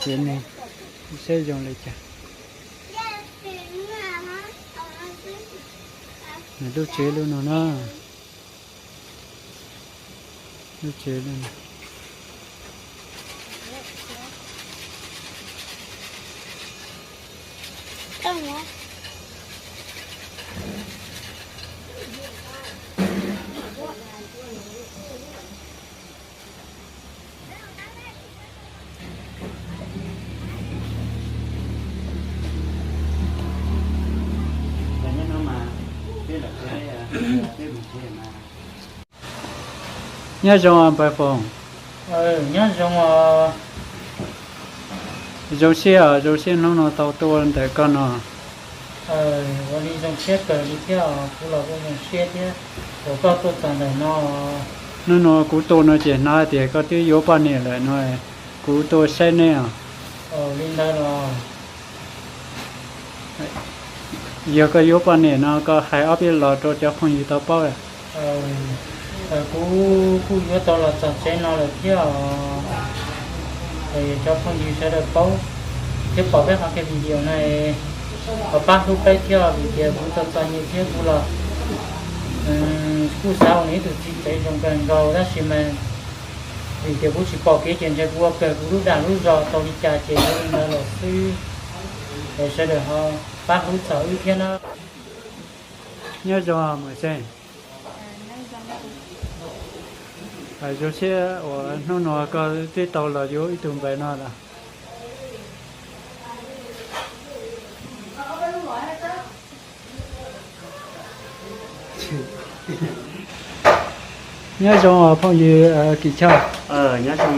Ces nws saib zoo li cas. Nws lub tsev lub no na. Lub tsev lub no. Nyob zoo npawg Foom. Nyob zoo os. Zoo siab os, zoo siab hnub no tau tuaj ntawm koj no. Ua li zoo siab kawg li thiab, kuv los kuj zoo siab thiab uas koj tuaj txog ntawm no. Hnub no kuv tuaj no ces hnov hais tias koj twb yuav poj niam lawm no, kuv tuaj saib neb os. Li ntawd los. Yog koj yuav poj niam no koj hais ob peb los rau cov phooj ywg tau paub. Kuv kuj yuav tau los txog tsev no lawm thiab os. Cov phooj ywg sawv daws paub thiab pom peb qhov video no, ho pab hlub peb thiab vim tias kuv tau txom nyem thiab kuv los kuj xav ua nws ib tug txiv tsev zoo kawg nkaus tab sis mas vim tias kuv tsis pom kev ces ntshe kuv ua kawg kuv lub dag lub zog tau li cas ces ua li ntawd lawm xwb. Es sawv daws ho pab hlub txog wb thiab na. Nyob zoo mas se. Zoo siab uas hnub no koj twb tau los yuav ib tug npawg no lawm. Nyob zoo phooj ywg Kim Choj. Nyob zoo,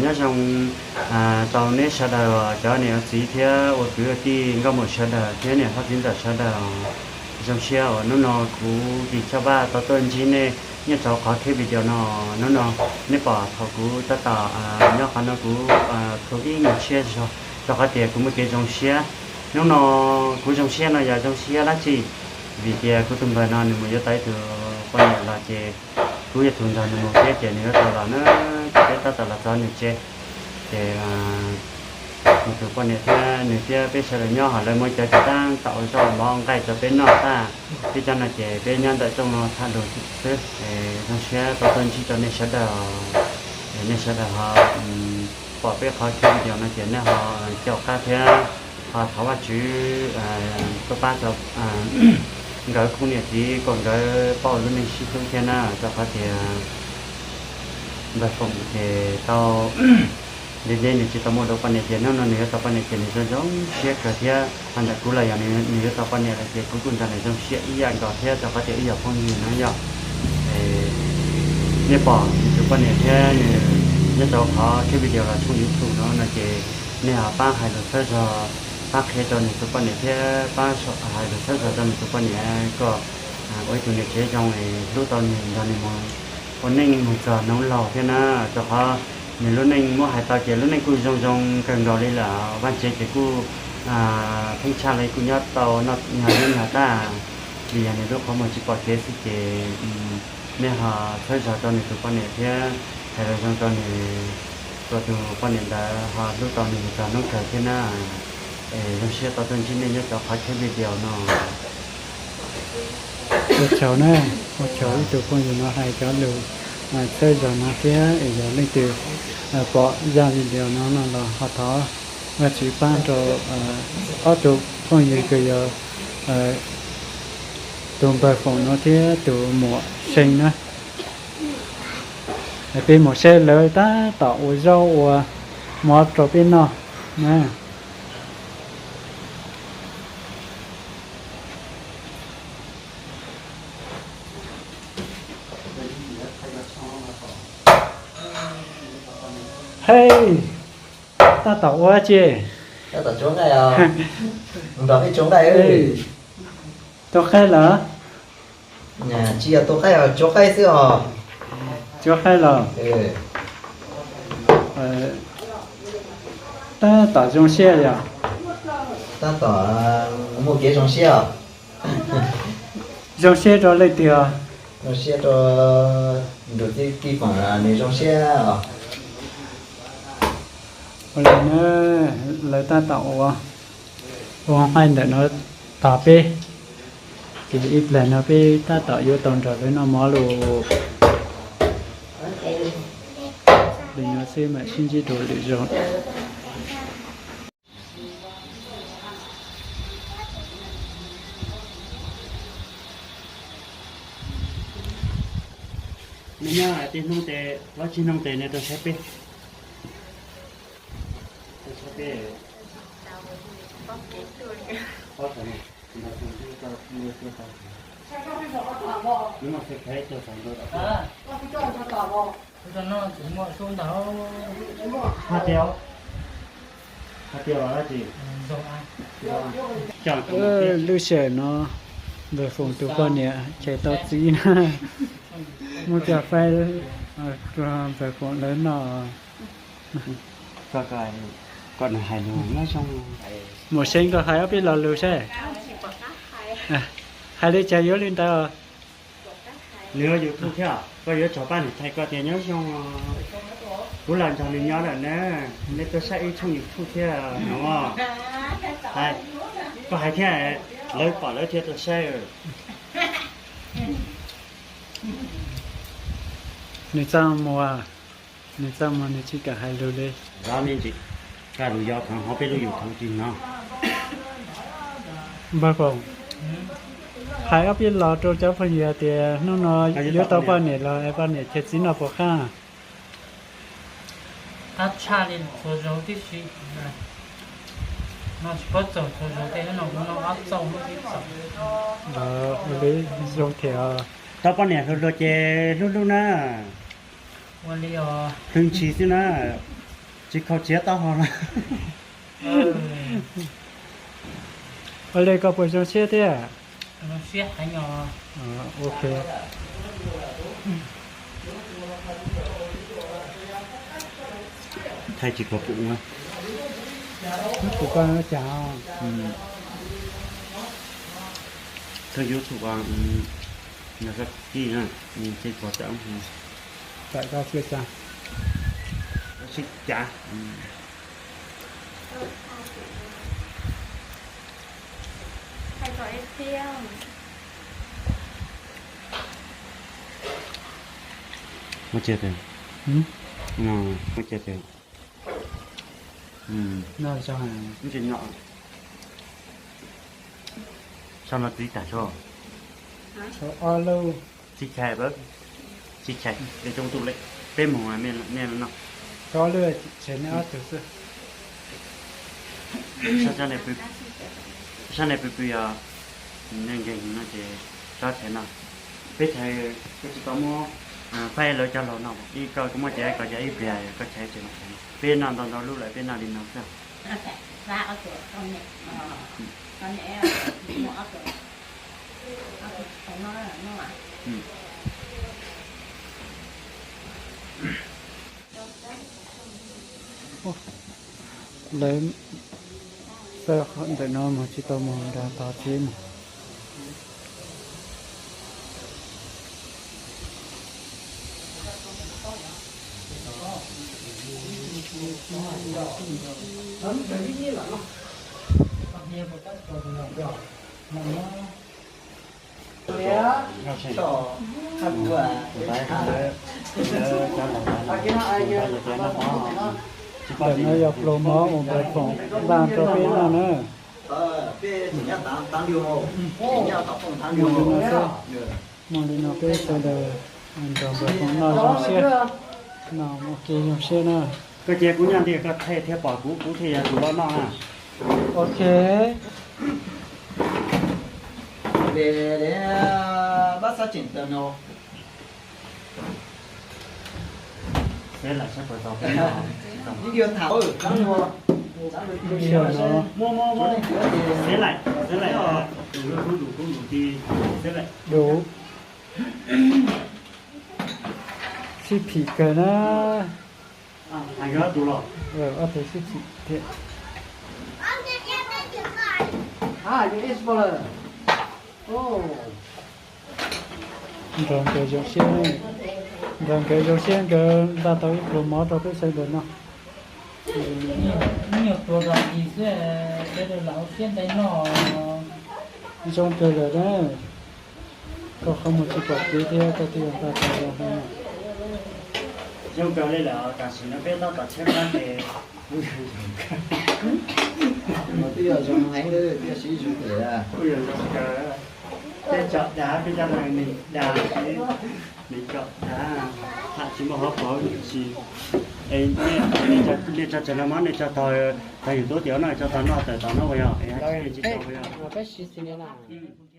nyob zoo tau neb sawv daws cov niam txiv thiab ua kwv ua tij nkauj muam sawv daws thiab niam hlob txiv ntxawm sawv daws. Zoo siab uas hnub no kuv Kim Choj Paj tau tuaj ntsib nej nyob rau qhov clip video no. Hnub no nej pom thaum kuv tab tom nyob qhov no kuv khaws ib nyuag siab zog rau qhov tias kuv muaj kev zoo siab. Hnub no kuv zoo siab no yog zoo siab dab tsi? Vim tias kuv tus npawg no nws mus yuav tau ib tug poj niam los ces kuv yog tus nrog nws mus thiab ces nws yuav tau los na, ces peb tab tom los txog nws tsev. Ces nws tus poj niam thiab nws thiab peb sawv daws nyob hauv lawv muaj cov cov tab tom ua zaub ua mov nqaij rau peb noj tag. Peb cov no ces peb nyob ntawm rooj no tham lus xwb. Zoo siab tau tuaj ntsib rau nej sawv daws. Nej sawv daws ho pom peb qhov clip video no ces nej ho caum qab thiab ho thov Vajtswv tuaj pab rau nkawd khub niam txiv kom nkawd paub lub neej sib hlub thiab na, rau qhov tias npawg Foom ces tau ntev ntev nws tsis tau muaj tus poj niam ces hnub no nws yuav tau poj niam ces nws zoo zoo siab kawg thiab. Ho ntawm kuv los yog nws yuav tau poj niam lawm ces kuv kuj nrog nws zoo siab ib yam nkaus thiab rau qhov tias wb yog phooj ywg no yog. Nej pom nws tus poj niam thiab nws nyob rau qhov clip video los tshooj YouTube no no ces nej ho pab hais lus txhawb zog, pab qhia rau nws tus poj niam thiab pab hais lus txhawb zog rau nws tus poj niam kom ua ib tug niam tsev zoo es hlub tau nws nrog nws mus ua neej mus txog hnub laus thiab na. Rau qhov nws lub neej muab hais tau ces lub neej kuj zoo zoo kawg nkaus li lawm, vaj tsev ces kuj pheej tshaj li kuj nyob tau noj nyag nyob nyag tag. Vim yog nws lub qhov muag tsis pom kev xwb ces nej ho txhawb zog rau nws tus poj niam thiab hais lus zoo rau nws, kom tus poj niam ntawd ho hlub tau nws mus txog hnub kawg thiab na. Es zoo siab tau tuaj ntsib nej nyob rau qhov clip video no. Ua tsaug na, ua tsaug ib tug phooj ywg no hais cov lus txhawb zog no thiab es yog leej twg pom zaj video no no los ho thov Vajtswv pab rau ob tug phooj ywg kws yog tus npawg Foom no thiab tus muam See na. Peb mus saib lawv tab tom ua zaub ua mov rau peb noj na. Hej, tab tom ua dab tsi? Tab tom tsuav nqaij os. Nrog peb tsuav nqaij. Tua qaib lawm? Tsis yog tua qaib, tsuav qaib xwb os. Tsuav qaib los? Tab tom zoo siab yom? Tab tom muaj kev zoo siab os. Zoo siab rau leej twg os? Zoo siab rau nraug tij Kim Foom, nws zoo siab os. Ua li na, lawv tab tom ua, ua hais ntawm no tos peb, ces ib pliag no peb tab tom yuav tau nrog lawv noj mov lawm. Li no xwb mam sib ntsib dua lwm zaug. Nws nyob hais tias hnub tes, ob tsi hnub tes nws tuaj saib peb. Hais tias, hais tias lub sij hawm no Npawg Foom tus poj niam chais tau txiv na, muab cov faib rau Npawg Foom lawv noj. Koj hais lus nyob zoo. Mus Seeb, koj hais ob peb lo lus saib. Hais li cas yuav li ntawd. Nws yuav YouTube thiab, koj yuav tsum pab nws thaij koj tias nyob zoo. Kuv los nrog nws nyob lawm na, nej tuaj saib ib tshooj YouTube thiab no. Koj hais thiab, lawv pom lawv thiaj tuaj saib. Nws txaj muag, nws txaj muag nws tsis kam hais lus li. Zov me ntsis, kaj lus yov khoom hauv peb lub YouTube tsis hnov. Npawg Foom, hais ob peb lo rau cov phooj ywg tias hnub no yuav tau poj niam los es poj niam chais txiv noj puas qab? Qab tshaj li txhua zaug tib si. No tsis paub txaus txhua zaug tej no kuv noj qab txaus muaj tib txaus. Ua li zoo thiab. Tau poj niam hluas hluas ces hlub hlub na. Ua li os. Hlub ntshis xwb na, tsis khaus txiav taub hau na. Ua li koj puas zoo siab thiab? Zoo siab heev os. Ok. Thaij tsis khuv pum. Nub pum koj nub cas. Thawj YouTube, nws koj tij na, nws tsis pom tawm. Tawm koj txhia tsa. Sib cav. Muaj tsiaj twg? Muaj tsiaj twg? Noj zoo. Tsis noj. Sau no txiv tag so. Txiv chais, txiv chais li zoo tus li. Peb mus nej noj. Tsob lwj tsev nej ob tug xwb. Sab ne pw pw os, nej nkeeg no ces tsob chais no. Peb chais, peb tsis tau muab faib lawv cov laus no, ib koj muab cais koj cov ib pliag koj chais tseem no. Peb noj ntau ntau lub lawm peb noj li no xwb. Lawv txawj ntawm no mus tsis tau mus nrog tog txiv mus. Ntawm no yog pluas mov uas Npawg Foom npaj rau peb noj na. Muaj li no xwb, muaj li no peb sawv daws nrog Npawg Foom noj zoo siab, noj ua ke zoo siab na. Koj cia kuv nyob ntiaj koj thiaj pom kuv, kuv thiaj yog tus loj noj na. Ok. Xiv laim, xiv laim, dub, sib phim kawg na. Ob tug sib phim thiab. Nrog nkawd zoo siab, nrog nkawd zoo siab nkawd npaj tau ib pluag mov rau peb sawv daws noj. Nyuag tuag zog ntsis xwb, peb rau lam ua siab ntev noj. Zoo kawg lawm na, koj qhov muag tsis pom kev thiab koj twb yuav npaj tau zoo heev. Zoo kawg li lawm, tam sim no peb tab tom tshawb plab ces twb yog zoo heev, twb yog sib zoo kawg. Tej tsom dag peb cov neeg dag, nws tsom dag, tham tsis muaj qhov pauv tsis. Es nej tso tseg no mas nej tso tog, tog yus tub tias no tso tog noj tawm tod no uas yog es tsis tau uas yog.